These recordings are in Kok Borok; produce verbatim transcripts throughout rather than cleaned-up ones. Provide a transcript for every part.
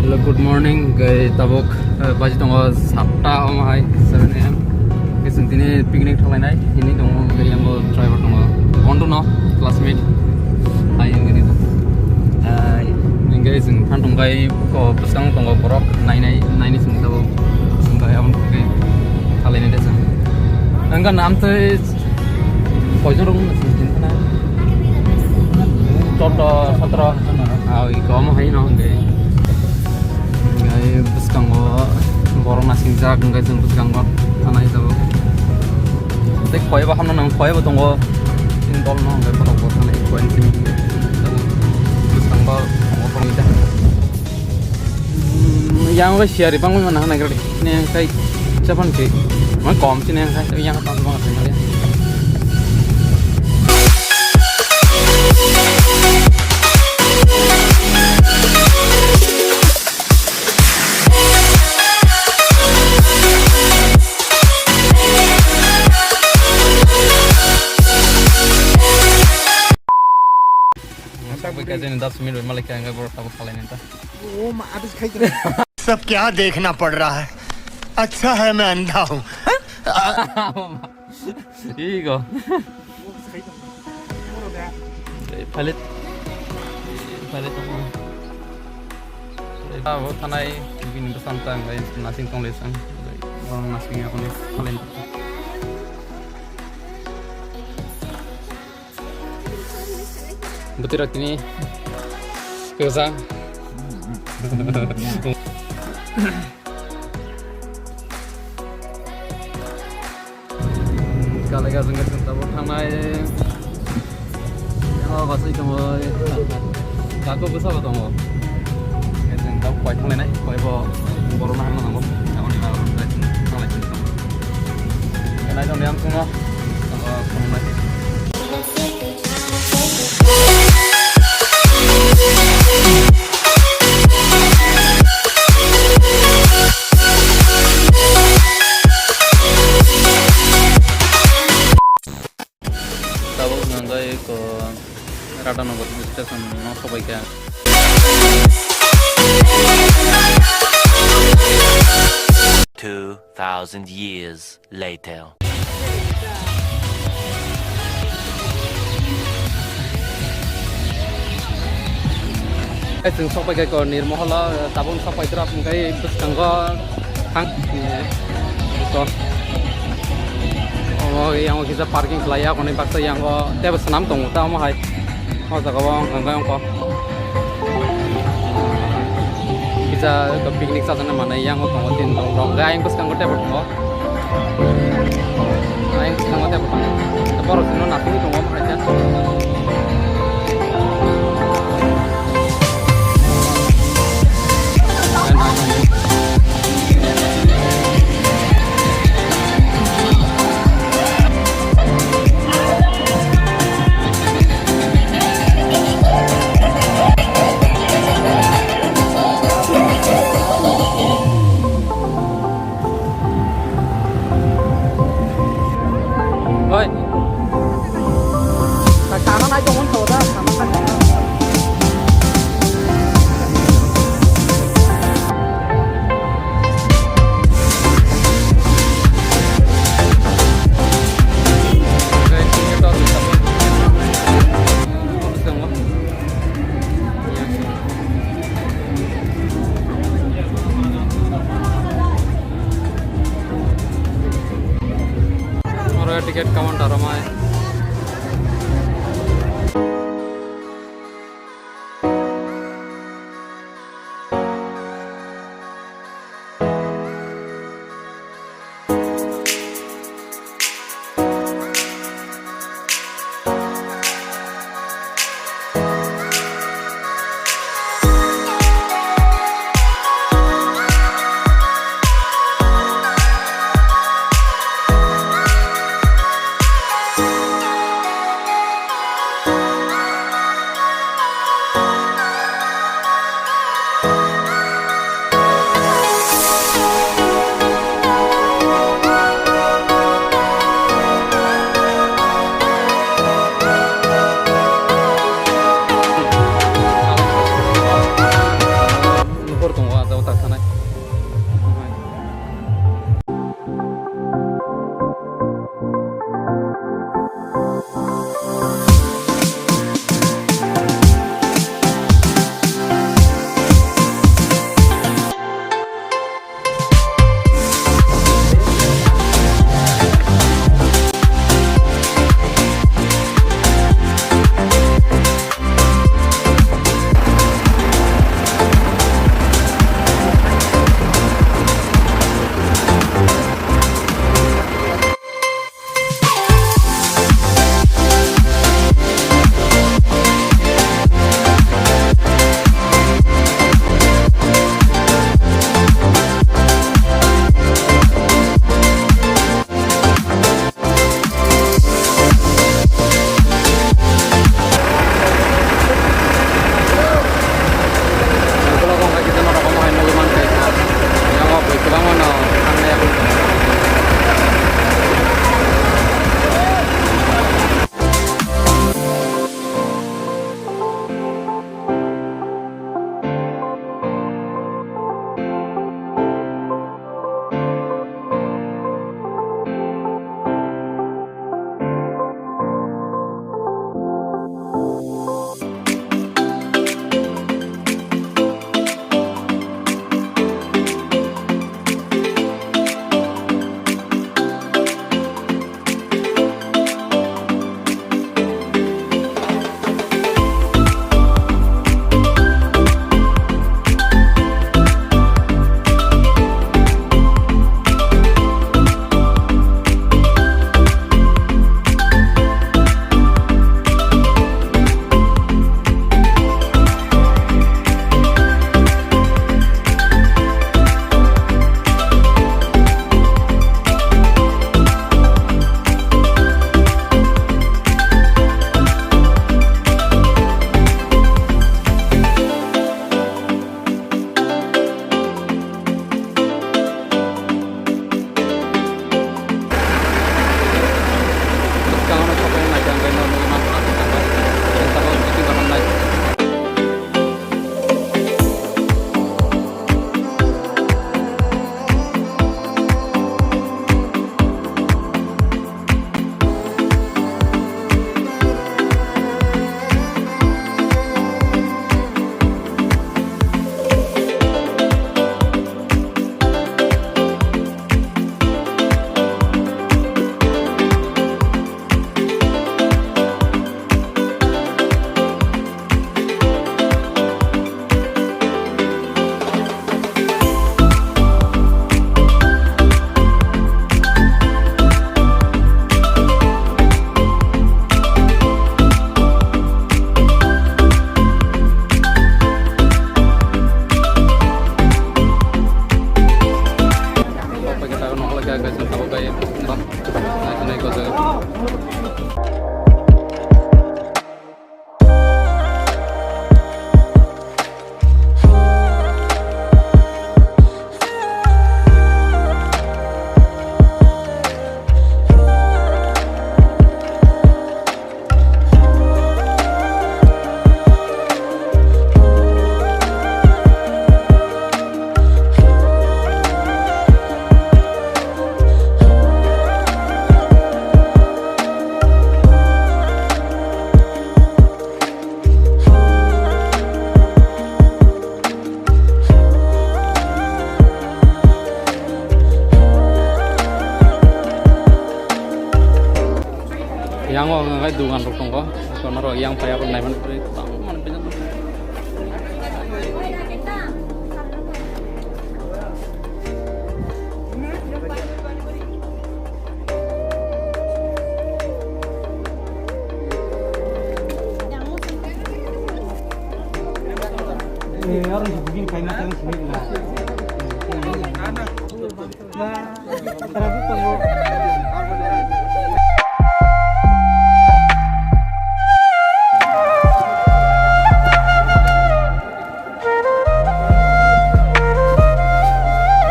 Hello, good morning. Hwnkhe tabuk, eh, baji tongo satta omo hai, seven A M. Hwnkhe chwng tini picnic thanglainai, hini tongo, hwnkhe yango driver tongo. Bondo no, classmate. Hai, hwnkhe nini. Hai. Hwnkhe chwng phan tongbai ko bwskango tongo borok, nainai, naini chwng tabuk. Hwnkhe aboni bagwi thanglainai de chwng. Hwnkhe nam tei Koijon rok wngkha chini tini khna? Chordo, sotro. Ah, oi, kom hai no hwnkhe. Hwnkhe bwskango borok nasingjak, hwnkhe chwng bwskango thanai tabuk. Tei koi bo hamno nang, koi bo tongo. Chini dol no hwnkhe borok bo thanai koi ni simi hwnkhe tabuk bwskango tongo borok ni da. Yang wngkha siyari bangwi mano hwnwi khe neng khai chapan se ma kom se neng khai yang tang bang se mali. Sak bai kaisa ni das minute bai malai kha, ang borok tabuk khalai nang ta. O ma, abis khai tene. सब क्या देखना पड़ रहा है? अच्छा है मैं अंधा हूँ। Igo. Phalit. Phalit. Abo thanai bini bwsang tang bai nasing tong lesang. Orang nasing ya kuni phalit. Bwtwi rok tini kwchang. Kalai gajang gajang tabuk thangnai. Yang o basai tongo. Kako bwsa bo tongo. Gajang tabuk koi thanglainai. Koi bo borok no hamna nango. Aboni bagwi thanglai thanglai. Nai tong yang sungo. Tongo khumnai. Tabuk hwnjai ko Radhanagar station no sobaikha. Two thousand years later. Chwng sok pai khe ko Nirmoholo, tabuk sok pai trap hwnkhe bwskango thang. To. Omo yang kisa parking khlai ya, hwnwi baksa yang o tebo swnam tongo ta omo hai. O jaga o wng kha wng kha. Kisa picnic chajaknai manwi yang o tongo tin rok. Ayang bwskango tebo tongo. Ayang bwskango tebo tongo. Borok chwngno nasugwi tongo omo hai khe. Oi. Sana nai tong wngkha da, sana nai. Oro ticket counter amai. Ang hai dugan rok tongo, kono rok yang paya bo naiman puri tang man pejak.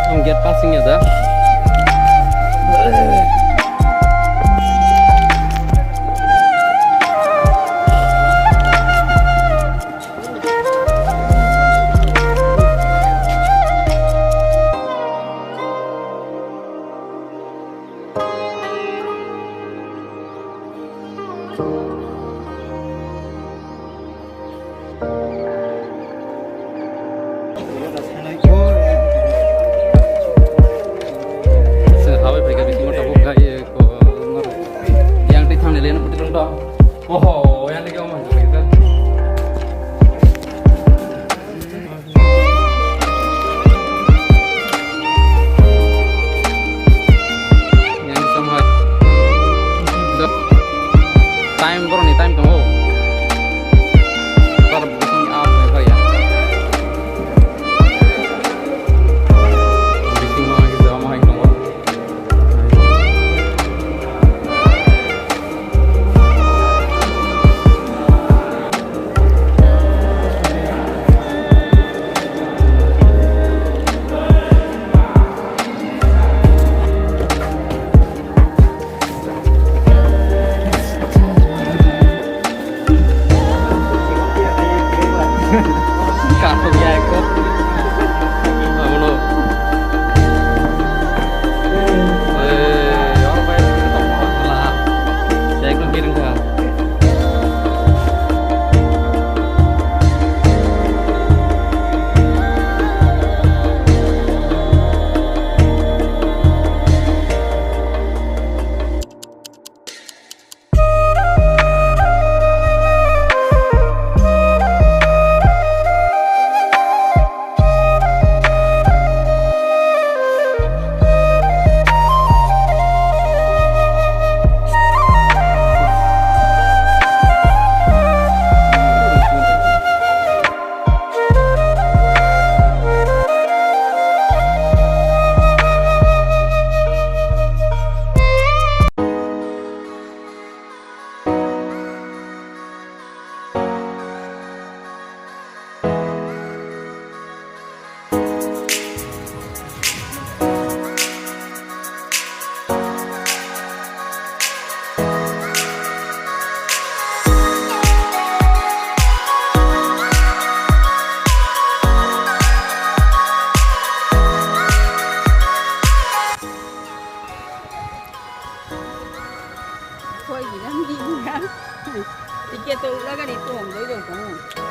Ang gate passing ya da. Sir, habai phaikha bisingo tabuk kha, iye, ko, yang twi thangni leno putulung dong. Oho, yang twi khe omo hai kha. Yang samhai. Time, boroni time tongo. Tar bising up ya. Bising ma kisa ma hai tongo. Kathok ya ekdom. Abono. Eh, oro bai tongkha. Ekdom kiring kha.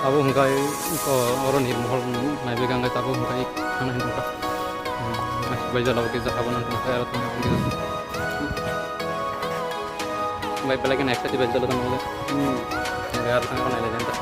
Abo hwnkhai, o, oroni mohor naibe gangkhe tabuk hwnkhai thangna hinwi tongkha. Hmm, bai jala bo kisa abo nang tongkha, aro tongkha. Bai belai kheno excited bai jala tongkha. Hmm. Hwnkhai aro thangna nailai janta.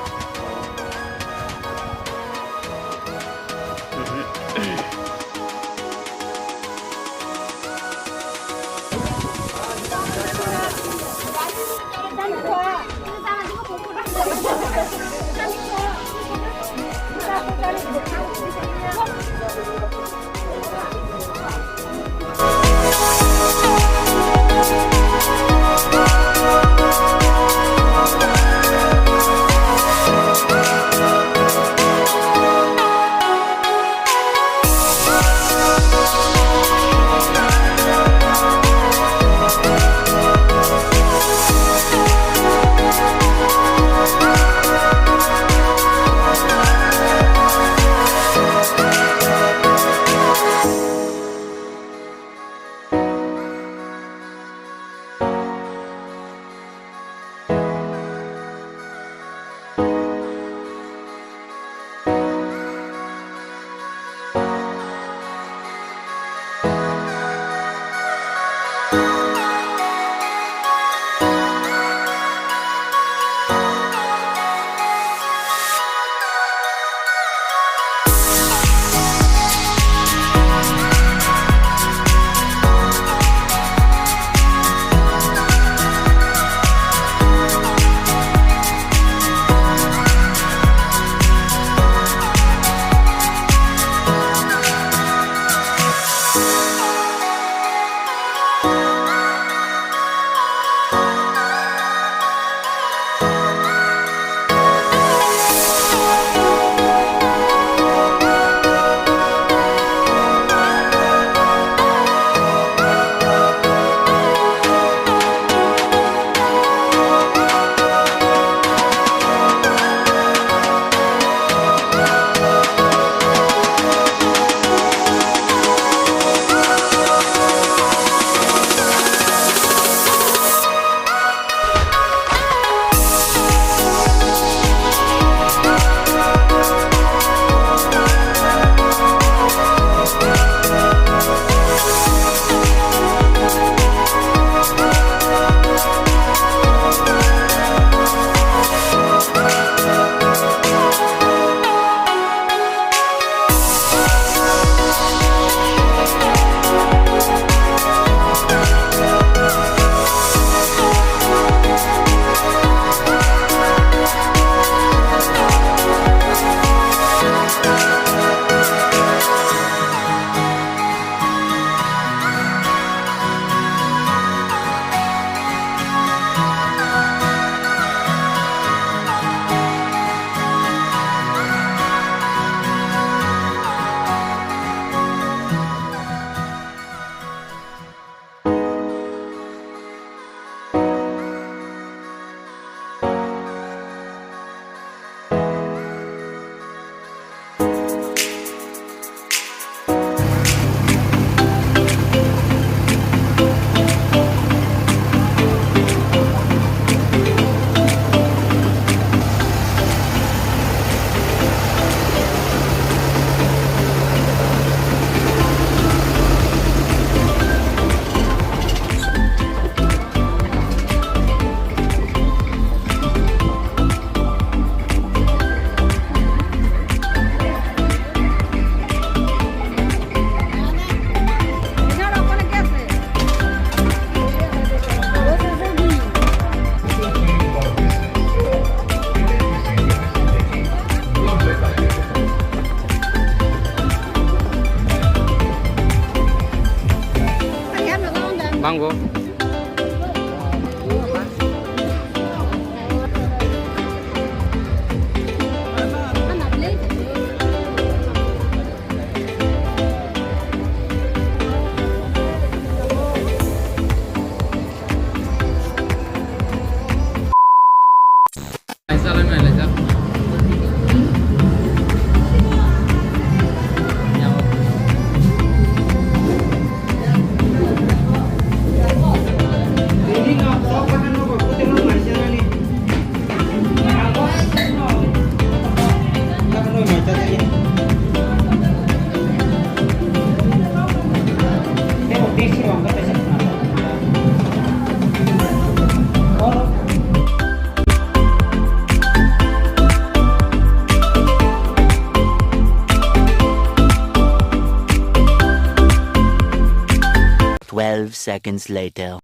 Bango. Twelve seconds later.